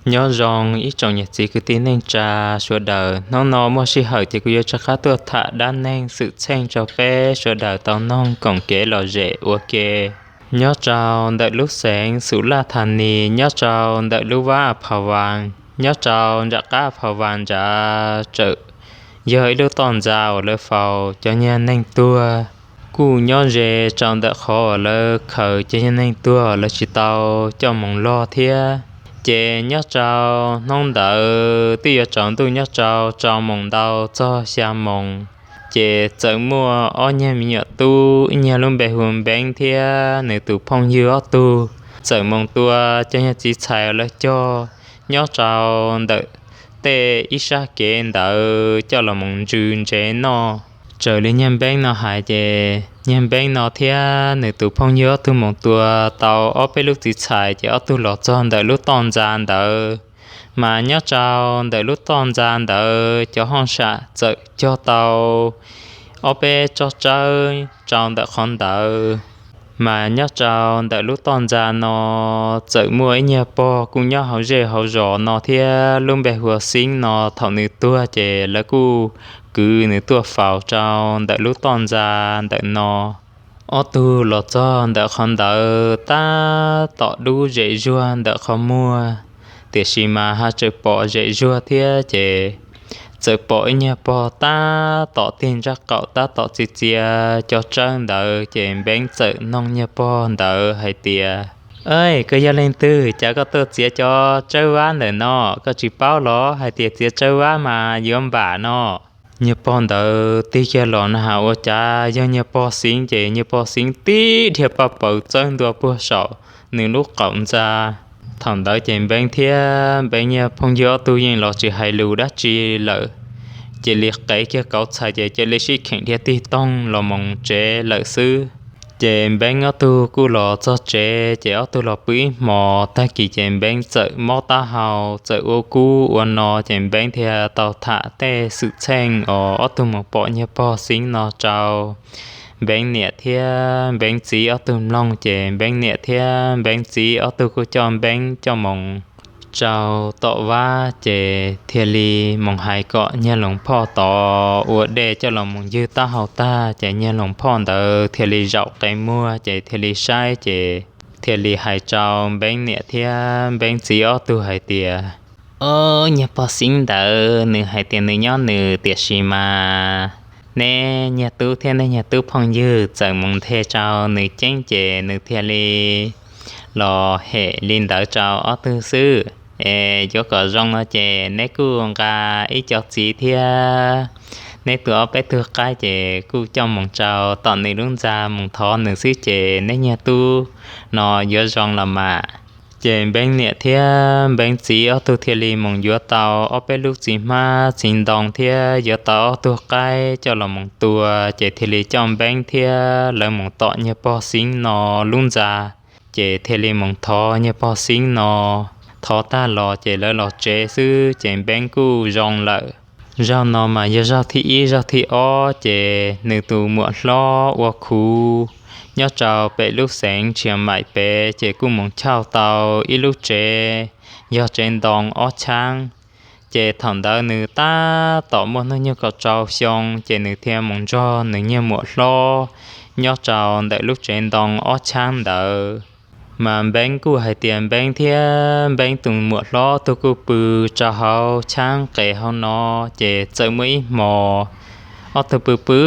Nyob zoo ib tsoom niam txiv kwv tij neej tsa sawv daws, hnub no muaj sij hawm ces kuv yuav rov qab tuaj tham dab neeg xwm txheej rau peb sawv daws tau noog koom kev lom zem ua ke. Nyob rau ntawm lub xeev Xus Laj Thas Nis, nyob rau ntawm lub vaj Aphawas, nyob rau nram qab Aphawas ntawd txawm yog ib lub toj ntxa uas lawv faus cov nyuag neeg tuag, kuj nyob ze rau ntawm qhov uas lawv khaws cov nyuag neeg tuag lawv tsis tau coj mus log thiab. Ces nyob rau hnub ntawd twb yuav tsaus ntuj nyob rau rau moos ntau txog xya moos, ces txawm muaj ob nyuag me nyuam tub, ib nyuag lub npe hu Npeeb thiab nws tus phooj ywg ob tug, txawm mus tua cov nyuag txiv txhais uas lawv cog nyob rau ntawm tej ib sab kev ntawd coj los mus ntsws ntsev noj. Raws li nyuag Npeeb no hais ces nyuag Npeeb no thiab nws tus phooj ywg ob tug mus tua tau ob peb lub txiv txhais ces ob tug los txog ntawm lub toj ntxa ntawd. Mas nyob rau ntawm lub toj ntxa ntawd cov hauj sam txawm cog tau ob peb tsob tsawb rau ntawm qhov ntawd. Mas nyob rau ntawm lub toj ntxa no txawm muaj ib nyuag pog kuj nyob hauv zej hauv zos no thiab lub npe hu ua Xeeb no, thaum nws tuag ces lawv kuj kwv nws tuaj faus rau ntawm lub toj ntxa ntawm no. Ob tug los txog ntawm qhov ntawd tab tom dub zem zuag ntawm qhov muag, tiam sis mas ho tseem pom zem zuag thiab ces txawm pom ib nyuag pog tab tom tig ntsaj qaum tab tom txiav txiav cov tsawb ntawd ces Npeeb txawm noog nyuag pog ntawd hais tias, Ej, koj yog leej twg, cas koj tuaj txiav cov tsawb vab ntawm no? Koj tsis paub los hais tias txiav tsawb vab mas yuav npam no? Nyuag pog ntawd tig kiag los na has ua cas yog nyuag pog Xeeb ces nyuag pog Xeeb tib dhia paj paws txawb ntua puag saum nws lub qaum ntxa. Thaum ntawd ces Npeeb thiab Npeeb nyuag phooj ywg ob tug yeej los tsis hais lus dab tsi lawm, cia li qev kiag kauv txhais ces cia li sib kheem dhia tig toog los mus tsev lawm xwb. Ces Npeeb ob tug kuj los txog tsev ces ob tug los pw ib hmos, tag kis ces Npeeb txawm mob taub hau txawm ua kub ua no ces Npeeb thiaj tau tham tej xwm txheej os ob tug mus pom nyuag pog Xeeb no rau Npeeb niam thiab Npeeb txiv ob tug mloog ces Npeeb niam thiab Npeeb txiv ob tug kuj coj Npeeb coj mus rau tom vab ces thiaj li mus hais kom nyuag loos phoj tod ua dej coj los mus ywg taub hau tag ces nyuag loos phoj ntawd thiaj li zaum qe muag ces thiaj li saib ces thiaj li hais rau Npeeb niam thiab Npeeb txiv ob tug hais tias, Ob, nyuag pog Xeeb ntawd nws hais tias nws nyob nws, tiam sis mas neb nyuag tub thiab neb nyuag tub phooj ywg txawm mus nthe rau nws ceeb ces nws thiaj li los hem li ntawd rau ob tug xwb. Es yuav kom zoo no ces neb kuj nqa ib co txiv thiab neb tus ob peb tug qaib ces kuj coj mus rau tom nws lub ntxa mus thov nws xwb ces neb nyuag tub no yuav zoo los mas. Ces Npeeb niam thiab Npeeb txiv ob tug thiaj li mus yuav tau ob peb lub txiv hmab txiv ntoo thiab yuav tau ob tug qaib coj los mus tua ces thiaj li coj Npeeb thiab lawv mus tom nyuag pog Xeeb no lub ntxa. Ces thiaj li mus thov nyuag pog Xeeb no, thov tag los ces lawv los tsev xwb ces Npeeb kuj zoo lawm. Zaug no mas yog zaug thib ib, zaug thib ob ces nws tus muam hlob ua khuv nyob rau pem lub xeev Tshias Maim pem ces kuj mus chauj tau ib lub tsev, yog tsev ntoo ob chab. Ces thaum ntawd nws tab tom muaj hnub nyoog kaum rau xyoo ces nws thiaj mus nrog nws nyuag muam hlob nyob rau ntawm lub tsev ntoo ob chab ntawd. Mas Npeeb kuj hais tias Npeeb thiab Npeeb tus muam hlob ob tug kuj pw rau hauv chab qes hauv no. Ces txawm muaj ib hmo, ob tug pw pw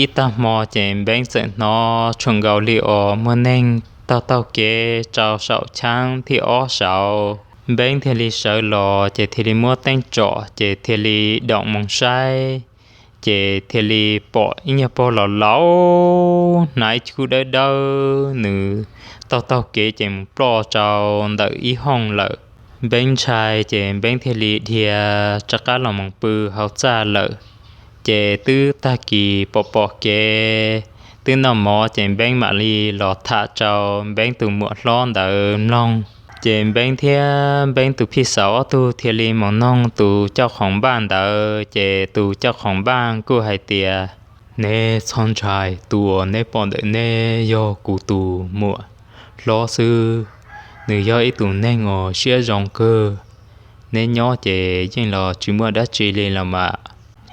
ib tag hmo ces Npeeb txawm hnov tshuam nkaus li os muaj neeg taug taug kev rau saum chab thib ob saud. Npeeb thiaj li sawv los ces thiaj li muab teeb tsom ces thiaj li doom mus saib. Ces thiaj li pom ib nyuag pog laus laus hnav ib khub dawb dawb, nws taug taug kev ces mus ploj rau ntawm ib hooj lawm. Npeeb ntshai ces Npeeb thiaj li dhia rov qab los mus pw hauv txaj lawm. Ces twb tag kis pom pom kev, twb noj mov ces Npeeb mam li los tham rau Npeeb tus muam hlob ntawd mloog. Ces Npeeb thiab Npeeb tus phij xaus ob tug thiaj li mus noog tus coj khoom npaj ntawd, ces tus coj khoom npaj kuj hais tias, Neb txhob ntshai, tus uas neb pom ntawm neb yog kuv tus muam hlob xwb. Nws yog ib tus neeg uas siab zoo kawg, neb nyob ces yeej los tsis muaj dab tsi li los mas.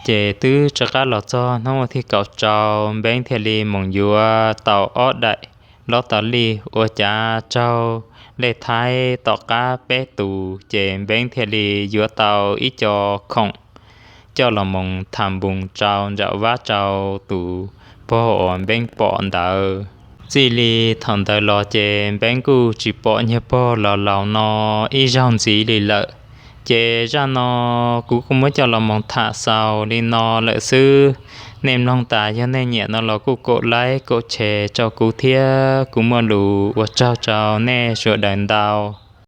Ces twb rov qab los txog hnub thib kaum rau, Npeeb thiaj li mus yuav tau ob daim lov tas li ua cav raug lej thaib tom qab peb tus, ces Npeeb thiaj li yuav tau ib co khoom coj los mus tham npus rau nram vab rau tus pog uas Npeeb pom ntawd. Txij li thaum ntawd los ces Npeeb kuj tsis pom niag pog laus laus no ib zaug ntxiv li lawm. Ces zaj no kuv kuj muab coj los mus tham xaus li no lawm xwb. Nej mloog tas yog nej nyiam no los kuj kaum like kaum share rau kuv thiab, kuv muaj lus ua tsaug rau nej sawv daws ntau.